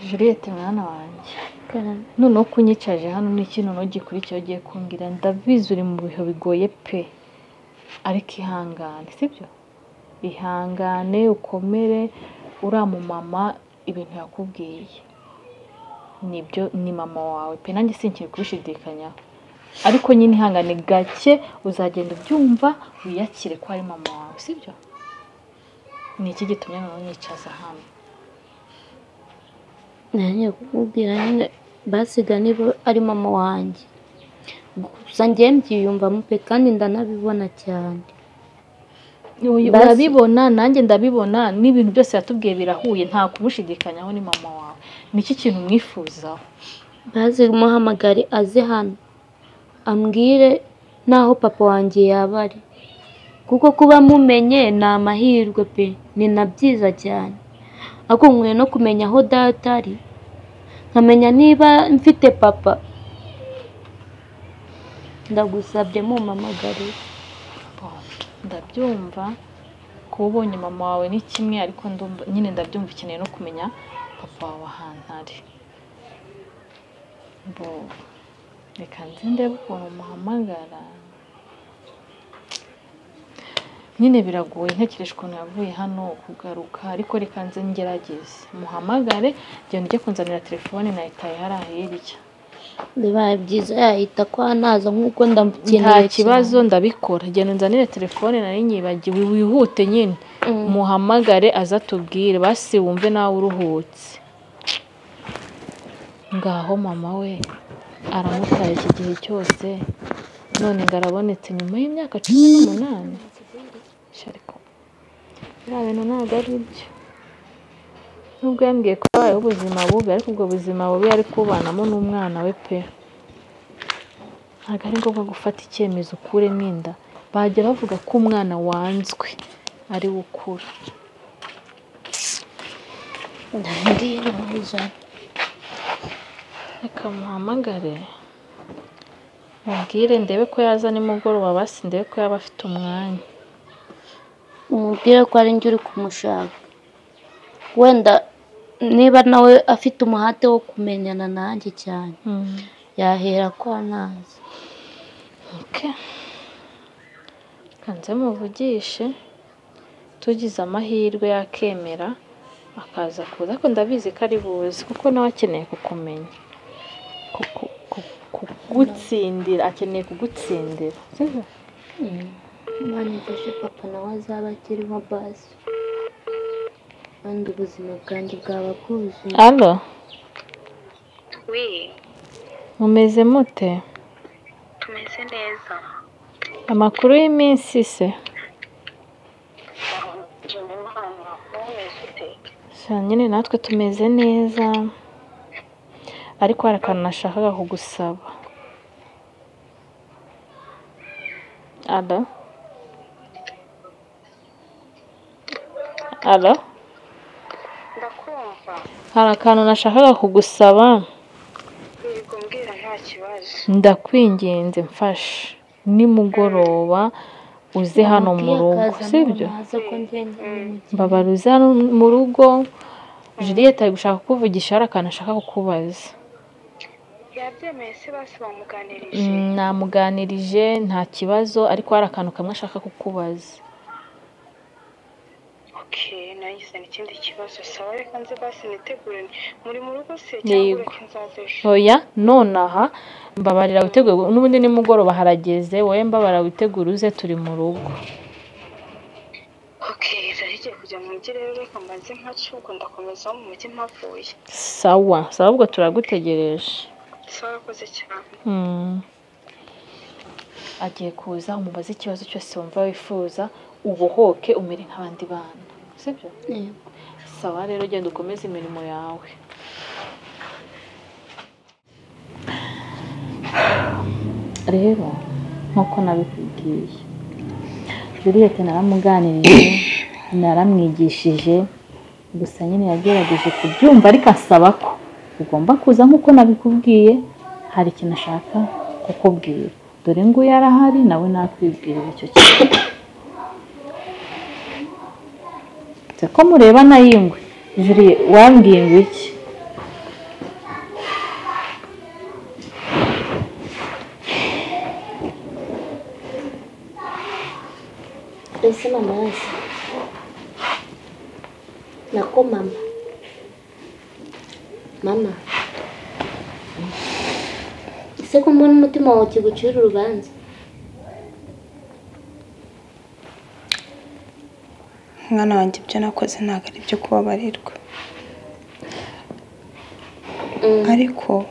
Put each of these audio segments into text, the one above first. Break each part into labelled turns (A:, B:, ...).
A: Juliette mwana wanjye, noneho kunyicaje hano ni ikintu gikurikiye ugiye kumbwira. Ndabizi uri mu bihe bigoye pe, ariko ihangane, sibyo? Ihangane ukomere. Uriya mumama ibintu yakubwiye nibyo, ni mama wawe pe, nanjye sinkiri kubishidikanyaho, ariko nyine ihangane gake, uzagenda ubyumva wiyakire ko ari mama wawe, sibyo? Ni iki gitumye noneho unyicaza hano?
B: Nanjye kukubwira nyine basiga niba ari mama wanjye, gusa njye mbyiyumvamo pe, kandi ndanabibona cyane.
A: Urabibona, nanjye ndabibona, n'ibintu byose yatubwiye birahuye, nta kumushidikanyaho, ni mama wawe. Ni iki kintu umwifuzaho?
B: Bazi muhamagare aze hano ambwire n'aho papa wanjye yaba ari, kuko kuba mumenye ni amahirwe pe, ni na byiza cyane. Ariko nkwiye no kumenya aho data ari, nkamenya niba mfite papa. Ndagusabye mumpamagare.
A: Ndabyumva kuba ubonye mama wawe ni kimwe, ariko nyine ndabyumva ukeneye no kumenya papa wawe ahantu ari. Reka nze ndebe ukuntu muhamagara. Nyine biragoye, ntekereje ukuntu yavuye hano kugaruka, ariko reka nze ngerageze muhamagare. Genda ujye kunzanira telefone, nayitaye hariya hirya.
B: Bibaye byiza yahita ko anaza nk'uko ndamukeneye.
A: Nta kibazo, ndabikora. Genda unzanire telefone, nari nyibagiwe. Wihute nyine muhamagare aza atubwire, basi wumve nawe uruhutse. Ngaho mama we aramutaye iki gihe cyose, none ngo arabonetse nyuma y'imyaka 18. Ariko biriya bintu ntabwo ari byo. Nubwo yambwiye ko abayeho ubuzima bubi, ariko ubwo buzima bubi ari kubanamo n'umwana we pe. Ntabwo ari ngombwa gufata icyemezo ukuremo inda. Bajya bavuga ko umwana wanzwe ari we ukura. Reka muhamagare mubwire, ndebe ko yaza nimugoroba, basi ndebe ko yaba afite umwanya.
B: Umubwire ko ari njye uri kumushaka, wenda niba nawe afite umuhate wo kumenyana nanjye cyane, yahera ko anazi.
A: Kanze muvugishe, tugize amahirwe yakemera akaza kuza, ariko ndabizi ko ari buze, kuko nawe akeneye kukumenya, kugutsindira, akeneye kugutsindira, sibyo?
B: Imana ifashe papa nawe azaba akiriho basi, kandi ubuzima bwanjye bwaba bwuzuye.
A: Allo?
C: Oui.
A: Mumeze mute?
C: Tumeze neza.
A: Amakuru y'iminsi se? Nyine natwe tumeze neza, ariko hari akantu nashakaga kugusaba. Allo? Allo?
C: Ndakumva.
A: Hari akantu nashakaga kugusaba.
C: Yego mbwira, nta kibazo.
A: Ndakwinginze mfashe nimugoroba uze hano mu rugo, sibyo? Mbabara uze hano mu rugo. Juliette ari gushaka kukuvugisha, hari akantu ashaka kukubaza.
C: Yabyemeye se basi bamuganirije?
A: Namuganirije nta kibazo, ariko hari akantu kamwe ashaka kukubaza.
C: Okay, nagize n'ikindi kibazo. Sawa, reka nze basi nitegure. Muri mu rugo se cyangwa ureke nzaze ejo?
A: Oya, nonaha mbabarira witegure, n'ubundi nimugoroba harageze, wowe mbabarira witegure uze, turi mu rugo.
C: Okay, ngiye kujya mu mujyi rero, reka mbanze mpace, ubwo ndakomeza mu mujyi mpavuye.
A: Sawa, sawa, ubwo turagutegereje.
C: Sawa, urakoze cyane.
A: Agiye kuza umubaze ikibazo cyose wumva wifuza, ubohoke umere nk'abandi bana, sibyo? Sawa rero, genda ukomeze imirimo yawe. Rero nkuko nabikubwiye, Juliette naramuganirije, naramwigishije, gusa nyine yagerageje kubyumva, ariko asaba ko ugomba kuza nkuko nabikubwiye. Hari ikintu ashaka kukubwira, dore nguyu arahari, nawe nakwibwirira icyo kintu. Ko murebana y'ingwe, Julie wambwiye ngo iki?
B: Ese mama yasi nako mama mama ese ko mbona umutima wawe ukigucira urubanza?
C: Mwana wanjye, ibyo nakoze ntabwo ari ibyo kubabarirwa, ariko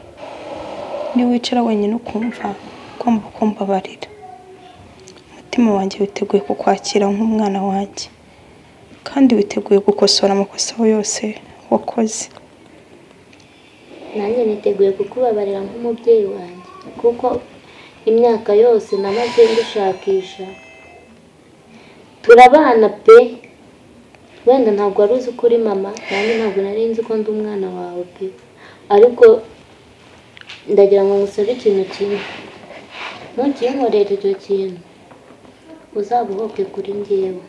C: niwicara wenyine ukumva ugomba kumbabarira. Umutima wanjye witeguye kukwakira nk'umwana wanjye, kandi witeguye gukosora amakosa yose wakoze.
B: Nanjye niteguye kukubabarira nk'umubyeyi wanjye, kuko imyaka yose namaze ngushakisha turabana pe. Wenda ntabwo wari uzi ko uri mama, nanjye ntabwo nari nzi ko ndi umwana wawe pe, ariko ndagira ngo ngusabe ikintu kimwe, ntukinkorere icyo kintu uzabuhoke kuri njyewe.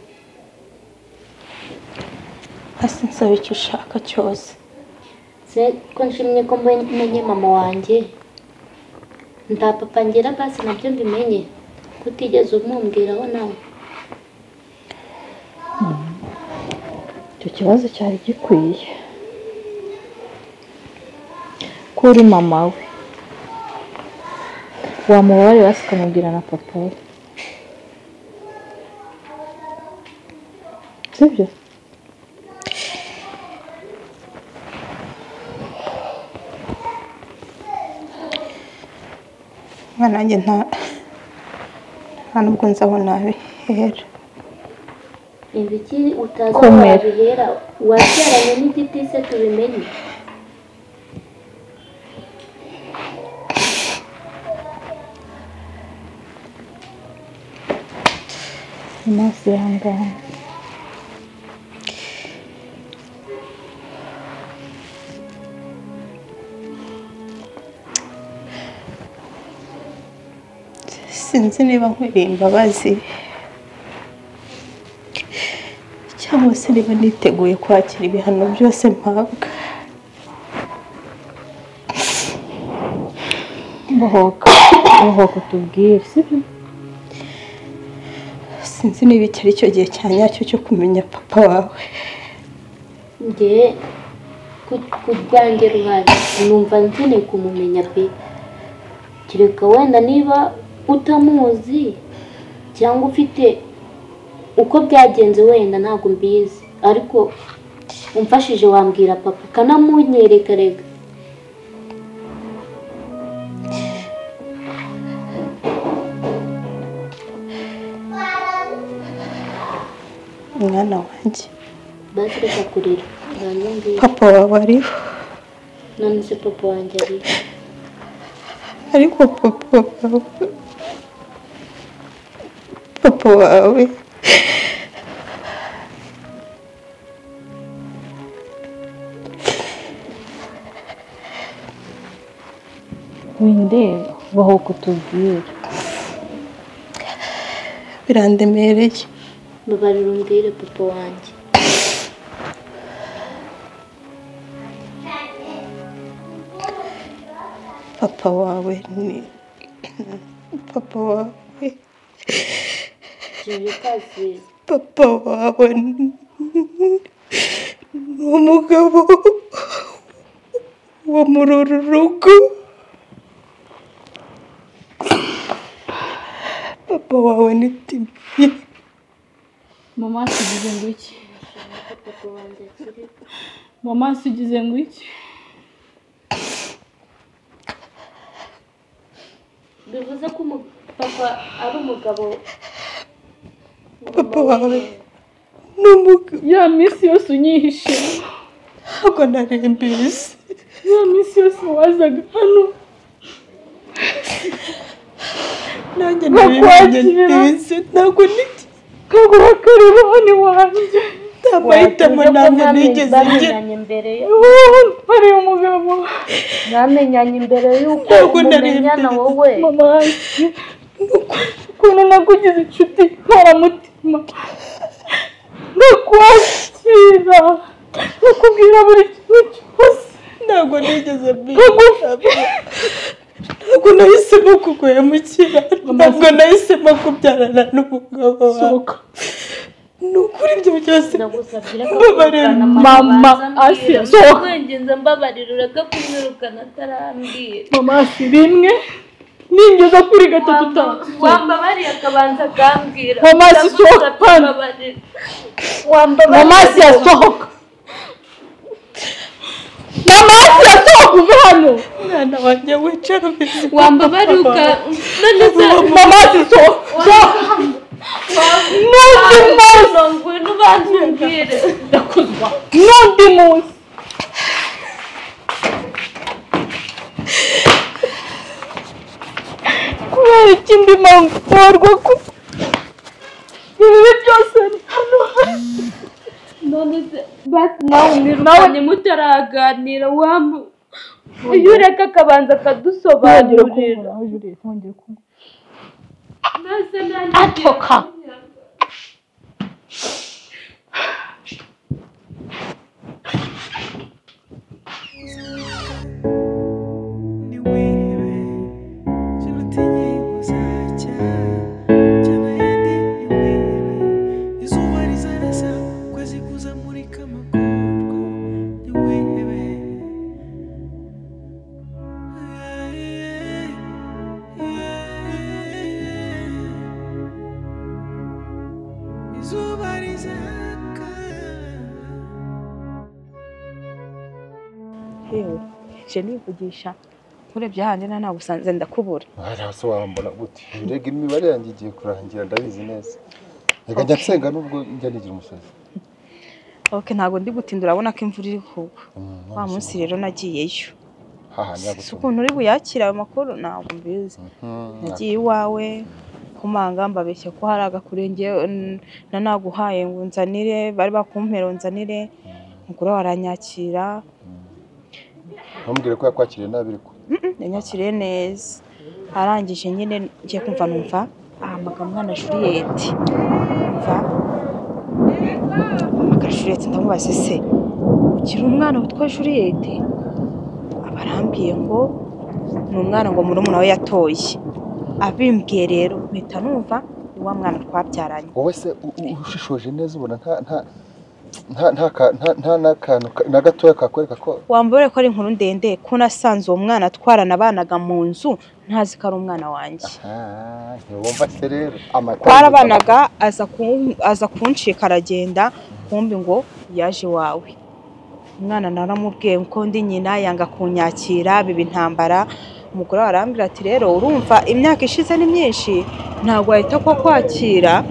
C: Hasi nsaba icyo ushaka cyose.
B: Se ko nshimye ko menye mama wanjye, nta papa ngira basi nabyo mbimenye, kutigeze umumbwiraho nawe.
A: Icyo kibazo cyari gikwiye ko uri mama we wamubabarira basi ukamubwira na papa we, sibyo?
C: Mwana wanjye, nta nubwo nzi aho nabihera.
B: Ibiki utazi aho wabihera? Wabyaranye n'igiti se tubimenye?
A: Amaso ihangane.
C: Sinzi niba nkwiriye imbabazi cyangwa se niba niteguye kwakira ibihano byose mpabwa.
A: Bohoka, bohoka utubwire, sibyo?
C: Sinzi niba iki ari cyo gihe cya nyacyo cyo kumenya papa wawe.
B: Njye ku bwanjye ruhare numva nkeneye kumumenya pe, kereka wenda niba utamuzi cyangwa ufite uko byagenze wenda ntabwo mbizi, ariko umfashije wambwira papa kanamunyereka rega.
C: Mwana wanjye,
B: basi reka kurira,
C: papa wawe ariho.
B: None se papa wanjye ariho?
C: Ariko papa wawe
A: windeba, bohoka utubwire.
C: Birandemereye.
B: Mbabarira umbwire papa wanjye.
C: Papa wawe ni papa wawe. Papa wawe ni umugabo wo muri uru rugo. Papa wawe ni Timi.
A: Mama asigize ngo iki? Mama asigize ngo iki?
B: Bivuze ko papa ari umugabo.
C: Papa wawe ni umugabo.
A: Ya minsi yose unyihishe,
C: ntabwo nari mbizi.
A: Ya minsi yose wazaga hano
C: nanjye nabimenye ntibizi, ntabwo
A: nkaguhakarira hano iwanjye.
C: Nta mahitamo namwe nigeze ngira.
A: Hari umugabo
B: mwamenyanye imbere y'uko mumenyana wowe.
A: Mama, ukuntu nakugize inshuti nkoramutima, nakwakira, nakubwira buri kimwe cyose.
C: Ntabwo nigeze mbimenya. Ntabwo nahisemo kuguhemukira, ntabwo nahisemo kubyarana n'umugabo wawe.
D: Ni ukuri ibyo byose.
B: Ndagusabye
D: Mbabarira, mama Asiya, sohoka.
B: Kwinginza mbabarira ureke kumwirukana atarambwira.
D: Mama Asiya, rimwe ningeza kuri gatatu utaha.
B: Wambabariye akabanza akambwira.
D: Mama Asiya, sohoka hano.
B: Wambabariye.
D: Mama Asiya, sohoka. Mama Asiya, sohoka uve hano.
E: Mwana wanjye wicara umeze.
B: Wambabariye uka none se
D: Mama Asiya, sohoka. Sohoka. N'undi munsi.
B: Ngwino ubanze umbwire.
D: Ndakuzwa. N'undi munsi. Kubera ikindi mpamvu mporwa ko ibibi byose ni hano.
B: None se basi nawe umwirukanye mutaraganira wambu iyo ureka akabanza akadusobanurira.
D: Atoka.
E: Yewe, je nivugisha nkurebye handi na nagusanze ndakubura.
F: Hasi wambona gute? Mbega imibare yanjye igiye kurangira ndabizi neza. Reka njya nsenga nubwo njya nigira umusazi.
E: Okay, ntago ndi gutinda urabona ko imvura iri kugwa. Wa munsi rero nagiyeyo. Si ukuntu uri buyakira ayo makuru ntabwo mbizi. Nagiye iwawe kumanga mbabeshya ko hari agakurenge na naguhaye ngo nzanire, bari bakumpera nzanire. Mukuru waranyakira.
F: Ntumbwire ko yakwakiriye nabi ariko.
E: Yanyakiriye neza. Arangije nyine ngiye kumva numva ahamagara umwana Juliet. Umva ahamagara Juliet ndamubaza se ukiri umwana witwa Juliet? Abarambwiye ngo ni umwana ngo murumuna we yatoye. Abimbwiye rero mpita numva ni wa mwana twabyaranye.
F: Wowe se ushishoje neza ubona nta n'akantu na gatoya kakwereka ko
E: wambure ko ari inkuru ndende ko nasanze uwo mwana twaranabanaga mu nzu ntazi ko ari umwana wanjye.
F: Ntiwumva se rero
E: twarabanaga aza kuncika aragenda kumbi ngo yaje iwawe. Umwana naramubwiye ko ndi nyina yanga kunyakira biba intambara. Umugore arambwira ati rero urumva imyaka ishize ni myinshi ntabwo wahita ko kwakira,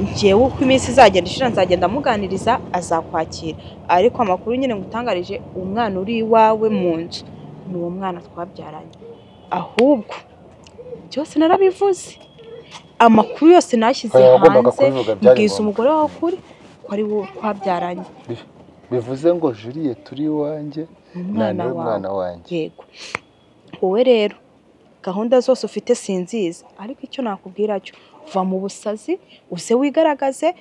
E: njyewe uko iminsi izagenda ishira nzagenda amuganiriza azakwakira, ariko amakuru nyine ngutangarije umwana uri iwawe mu nzu ni uwo mwana twabyaranye. Ahubwo byose narabivuze, amakuru yose nashyize hanze mbwiza umugore wawe kuri ko ari wo twabyaranye.
F: Bivuze ngo Juliet uri iwanjye
E: umwana
F: wanjye.
E: Yego. Wowe rero gahunda zose ufite sinziza, ariko icyo nakubwira cyo va mu busazi uze wigaragaze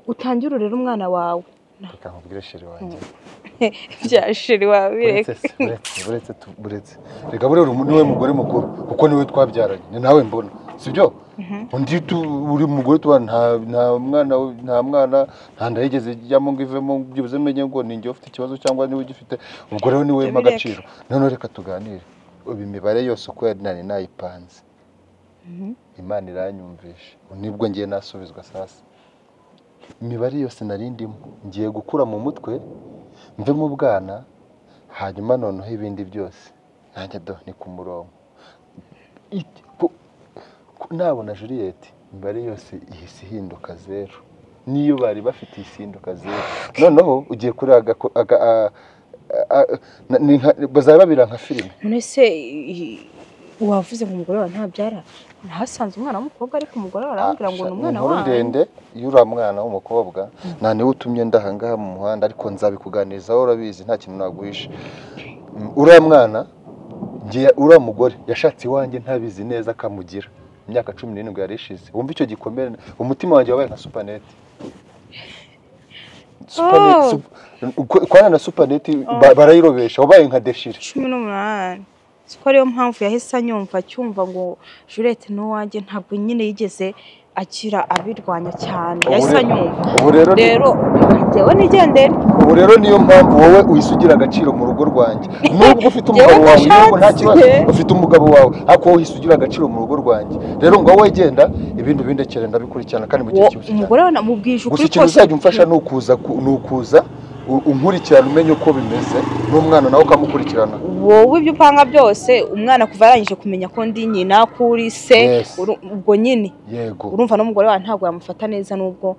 E: utangire urere umwana wawe.
F: Reka nkubwire sheri wanjye.
E: Bya sheri wawe bireke.
F: Buretse. Reka buriya niwe mugore mukuru kuko niwe twabyaranye ni nawe mbona sibyo? Undi uri mugore tuba nta mwana nta nda yigeze ijyamo ngo ivemo byibuze menye ngo ni njye ufite ikibazo cyangwa niwe ugifite, ubwo rero niwe mpa agaciro. Noneho reka tuganire ubu imibare yose uko nari nayipanze. Imana iranyumvisha nibwo ngiye nasubizwa sasa. Imibare yose nari ndimo ngiye gukura mu mutwe mve mu bwana, hanyuma noneho ibindi byose nanjye do ni ku murongo. Nabona Juliet imibare yose ihise ihinduka zero, niyo bari bafite ihinduka zero. Noneho ugiye kuri bazaba babira nka filime.
E: None se wavuze ngo umugore wawe ntabyara? Nahasanze umwana w'umukobwa ariko umugore arambwira ngo ni umwana wawe.
F: Inkuru ndende y'uriya mwana w'umukobwa nta niwe utumye ndahangaha mu muhanda, ariko nzabikuganirizaho urabizi nta kintu naguhisha. Uriya mwana uriya mugore yashatse iwanjye ntabizi neza akamugira imyaka 17 yari ishize. Wumva icyo gikomere, umutima wanjye wabaye nka supanete. Kwana na supanete barayirobesha, wabaye nka deshire.
E: 18. Siko ariyo mpamvu yahise anyumva cyumva ngo Juliet n'uwanjye ntabwo nyine yigeze akira abirwanya cyane, yahise anyumva.
F: Ubu rero
E: rero njyewe nigendere.
F: Ubu rero niyo mpamvu wowe uhise ugira agaciro mu rugo rwanjye, nubwo ufite umugabo wawe, yego nta kibazo ufite umugabo wawe, ariko wowe uhise ugira agaciro mu rugo rwanjye. Rero ngo wowe genda ibindi bindekere ndabikurikirana kandi mu gihe cyose cyane.
E: Umugore we namubwije ukuri
F: kose. Gusa ikintu uzajya umfasha ni ukuza unkurikirana umenye uko bimeze, n'umwana nawe ukamukurikirana.
E: Wowe ibyo upanga byose umwana kuva yarangije kumenya ko ndi nyina kuri se, ubwo nyine
F: yego
E: urumva n'umugore wawe ntabwo yamufata neza nubwo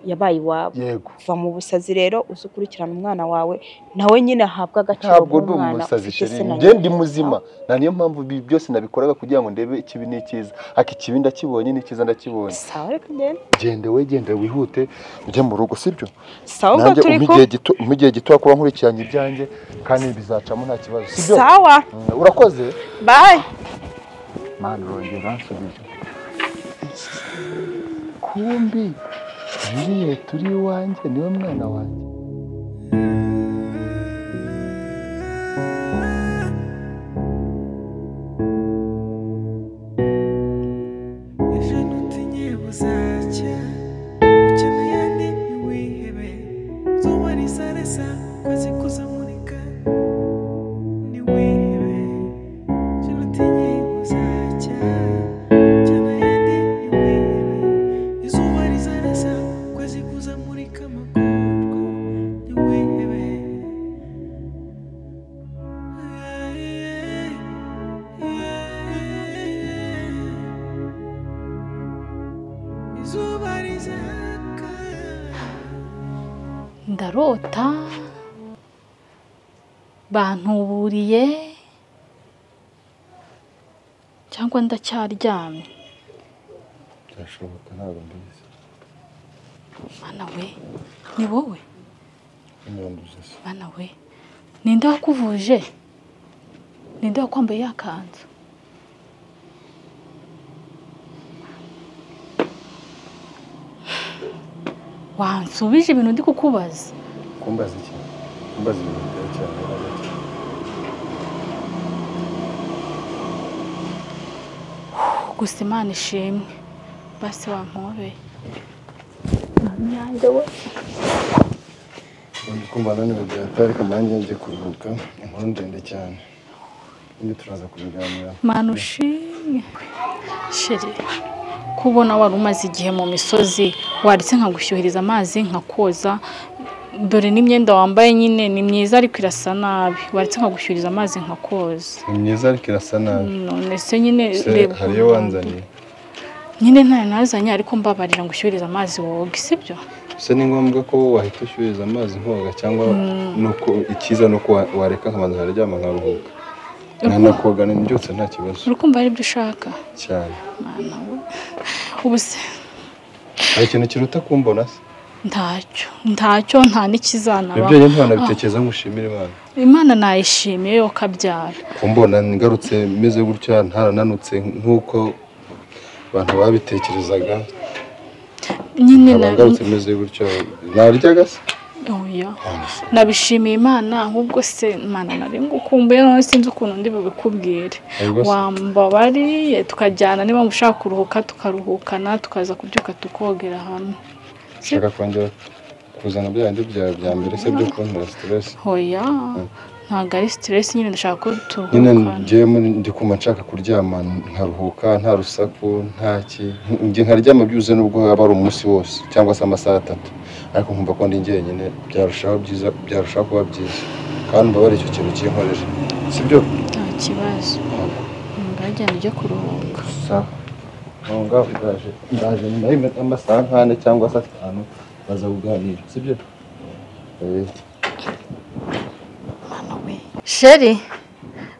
E: yabaye iwabo.
F: Yego
E: va mu busazi rero uzukurikirana umwana wawe nawe nyine ahabwa agaciro.
F: Ntabwo ndi umusazi chérie, njye ndi muzima, na niyo mpamvu ibi byose nabikoraga kugira ngo ndebe ikibi n'ikiza, ariko ikibi ndakibonye n'ikiza ndakibonye.
E: Sawa reka ngende.
F: Gende we, gende wihute ujye mu rugo, sibyo?
E: Sawa ubwo turi ko
F: mu gihe gito kuba nkurikiranye ibyanjye kandi bizacamo nta kibazo, sibyo?
E: Sawa
F: urakoze,
E: bye.
F: Mana urongera uransubije. Kumbi Juliet turi iwanjye niwe mwana wanjye.
G: Ejo ntutinye buzacya, ukeneye ntiwihebe, zuba rizarasa kwezi kuzamurika, ntiwihebe. Ejo ntutinye buzacya, ukeneye ntiwihebe, izuba rizarasa kwezi kuzamurika amagorwa, ntiwihebe. Izuba rizaka.
A: Ndarota bantuburiye cyangwa ndacyaryamye?
F: Byashoboka ntabwo mbizi.
A: Mana we, ni wowe?
F: Nyanduze.
A: Mana we, ninde wakuvuje? Ninde wakwambaye yakanzu? Wansubije ibintu ndi kukubaza.
F: Kumbaza iki? Kumbaza ibintu byerekeranye na gake.
A: Gusa Imana ishimwe, basi wampobeye. Nanjye we
F: Ndi kumva naniwe byatari, ariko nanjye ngiye kuruhuka, inkuru ndende cyane. Ibindi turaza kubiganira.
A: Mana ushimwe. Chérie, kubona wari umaze igihe mu misozi, waretse nkagushyuhiriza amazi nkakoza, dore n'imyenda wambaye nyine ni myiza ariko irasa nabi, waretse nkagushyuhiriza amazi nkakoza.
F: Ni myiza ariko irasa nabi.
A: None se nyine reba
F: hariyo wanzaniye.
A: Nyine ntayo nazanye ariko mbabarira ngushyuhiriza amazi woge, sibyo?
F: Se ni ngombwa ko wahita ushyuhiriza amazi nkoga cyangwa nuko ikiza nuko wareka nkabanza nkaryama nkaruhuka. Nanakoga mbyutse nta kibazo.
A: Urukumva ari byo ushaka?
F: Cyane.
A: Mana we. Ubu se
F: hari ikintu kiruta kumbona se?
A: Ntacyo, ntacyo, nta n'ikizanaba.
F: Ibyo njye ntanabitekereza ngo ushimire Imana.
A: Imana nayishimiye yo kabyara.
F: Kumbona ngarutse meze gutya ntarananutse nkuko abantu babitekerezaga.
A: Nyine
F: ngarutse meze gutya naryaga se?
A: Oya. Nabishimiye Imana ahubwo se Imana nari ngukumbuye none sinzi ukuntu ndi bubikubwire. Wambabariye tukajyana niba mushaka kuruhuka tukaruhukana tukaza kubyuka tukogera hamwe.
F: Ushaka kongera kuzana bya bindi byawe bya mbere se byo kuntera stress?
A: Oya. Ntabwo ari stress nyine ndashaka ko turuhukana.
F: Nyine njyewe ndi kumva nshaka kuryama nkaruhuka nta rusaku nta ki, njye nkaryama byuze nubwo haba ari umunsi wose cyangwa se amasaha 3, ariko nkumva ko ndi njyenyine byarushaho byiza, byarushaho kuba byiza, kandi mbabare icyo kintu kinkoreje, sibyo?
A: Nta kibazo. Ngagenda ujye kuruhuka.
F: Sawa. Ngaho ndaje nyuma y'amasaha 4 cyangwa se 5 baza kuganira, sibyo?
A: Chérie,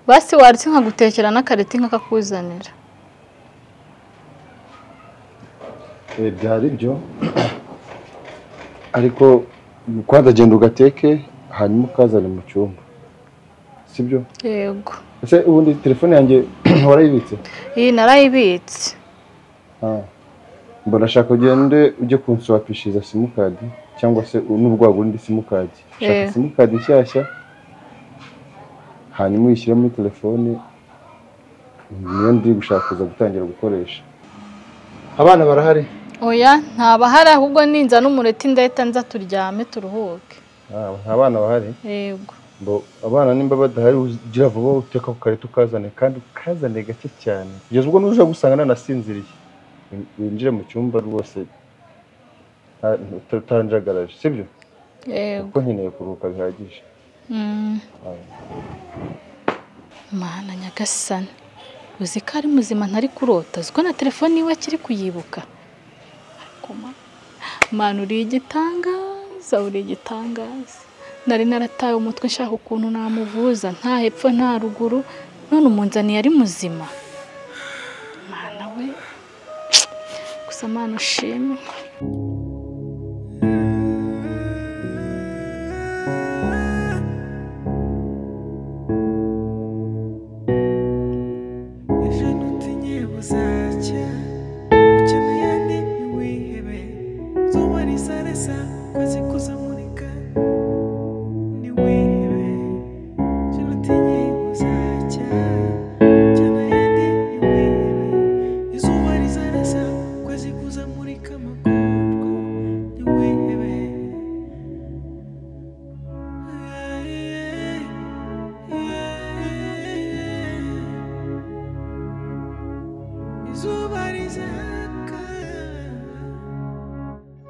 A: basi waretse nkagutekera n'akareti nkakakuzanira.
F: Byari byo, ariko kwanza genda ugateke hanyuma ukazane mu cyumba, sibyo?
A: Yego.
F: Ese ubundi telefone yanjye warayibitse?
A: Iyi narayibitse.
F: Mbona shaka ugende ujye kunswapishiriza simukadi cyangwa se n'ubwo wagura indi simukadi. Shaka simukadi nshyashya hanyuma uyishyire muri telefone, niyo ndi gushaka kuza gutangira gukoresha. Abana barahari?
A: Oya ntabahari, ahubwo ninza n'umureti ndahita nza turyame turuhuke.
F: Nta bana bahari?
A: Yego.
F: Bo abana nimba badahari ugira vuba uteka ku kareti ukazane, kandi ukazane gake cyane kugeza ubwo nuje gusanga nanasinziriye. Winjire mu cyumba rwose utanjagaraje, sibyo?
A: Yego.
F: Kuko nkeneye kuruhuka bihagije.
A: Mana nyagasani, uzi ko ari muzima ntari kurota, uzi ko na telefone iwe akiri kuyibuka. Ariko Mana uri igitangaza, uri igitangaza. Nari narataye umutwe nshaka ukuntu namuvuza, nta hepfo nta ruguru, none umunzaniye ari muzima. Mana we, gusa Mana ushime.
G: Ejo ntutinye buzacya, ukeneye ntiwihebe, izuba rizarasa, ukwezi kuzamurika.